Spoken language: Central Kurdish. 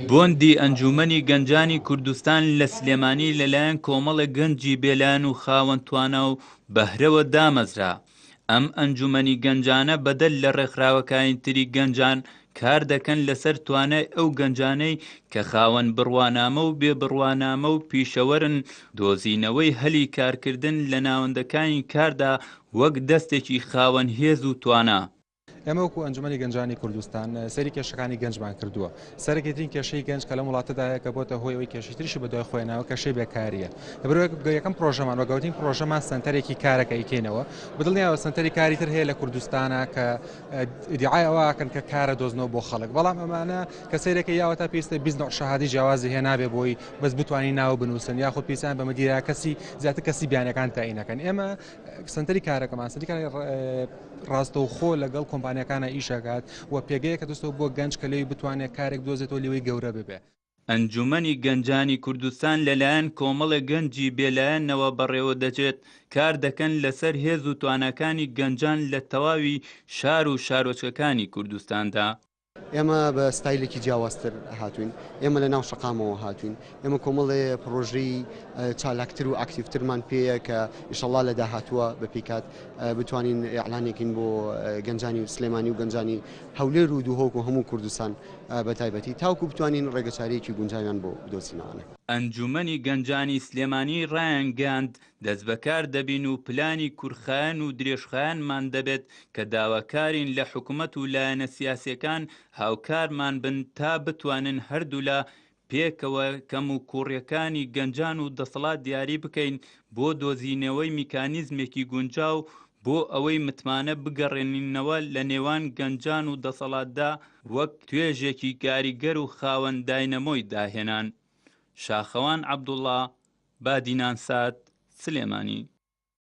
بۆندی ئەنجوومەنی گەنجانی کوردستان لە سلێمانی لەلایەن کۆمەڵێک گەنجی بێلایەن و خاوەن توانا و بەهرەوە دامەزرا. ئەم ئەنجوومەنی گەنجانە بەدەر لە ڕێکخراوەکانی تری گەنجان کار دەکەن لەسەر توانای ئەو گەنجانەی کە خاوەن بڕوانامە و بێ بڕوانامە و پیشەوەرن دۆزینەوەی هەلی کارکردن لە ناوەندەکانی کاردا وەک دەستێکی خاوەن هێز و توانا. ئێمە وەکو ئەنجومەنی گەنجانی کوردستان سەیری کێشەکانی گەنجمان کردووە. سەرەکیترین کێشەی گەنج کە لەم وڵاتەدا هەیە کە بۆتە هۆی ئەوەی کێشەی تریشی بەدوای خۆی ناوە کێشەی بێکارییە. لەبەرئەوەی یەکەم پرۆژەمان وە گەورەترین پرۆژەمان سەنتەرێکی کارە کە ئەیکەینەوە. بەدڵنیایەوە سەنتەری کاری تر هەیە لە کوردستانا کە ئیدیعای ئەوە ئەکەن کە کارە دۆزنەوە بۆ خەڵک بەڵام ئەمانە کە سەیرەکەی یاوە تا پێویستە 20 نوع شەهادەی جیاوازی هێنابێ بۆی بەس بتوانی ناو بنووسن یاخود پێویستیان بە مدیرە کەسی زیاتر کەسی بیانەکان تاینەکەن ئێمە سەنتەری کارەکەمان سەنتەری کاری ڕاستەوخۆ لەگەڵ کۆمپانیاکانە ئیشەکات و پێگەیەکە دەستەوە بۆ گەنج کە لێی بتوانێت کارێک بدۆزێتەوە لێوەی گەورە ببێ. ئەنجومەنی گەنجانی کوردستان لەلایەن کۆمەڵێک گەنجی بێلایەنەوە بەڕێوەدەچێت، کاردەکەن لەسەر هێز و تواناکانی گەنجان لە تەواوی شار و شارۆچکەکانی کوردستاندا. ئێمە بە ستایلێکی جیاوازتر هاتووین، ئێمە لە ناو شەقامەوە هاتووین، ئێمە کۆمەڵێ پڕۆژەی چالاکتر و ئاکتیڤترمان پێیە کە ئیشەڵا لە داهاتووە بە پێی کات بتوانین ئیعلانێکین بۆ گەنجانی سلێمانی و گەنجانی هەولێر و دهۆک و هەموو کوردستان بە تایبەتی تاوکو بتوانین ڕێگەچارەیەکی گونجاویان بۆ بدۆزینەوانە. ئەنجوومەنی گەنجانی سلێمانی ڕایانگەیاند، دەستبەکار دەبین و پلانی کورتخایەن و درێژخایەنمان دەبێت کە داواکارین لە حکومەت و لایەنە سیاسیەکان هاوکارمان بن تا بتوانن هەردوولا پێکەوە کەموکوڕیەکانی گەنجان و دەسەڵات دیاری بکەین بۆ دۆزینەوەی میکانیزمێکی گونجاو بۆ ئەوەی متمانە بگەڕێنینەوە لە نێوان گەنجان و دەسەڵاتدا وەک توێژێکی کاریگەر و خاوەن داینەمۆی داهێنان. شاخەوان عەبدوڵا، بادینان سات، سلێمانی.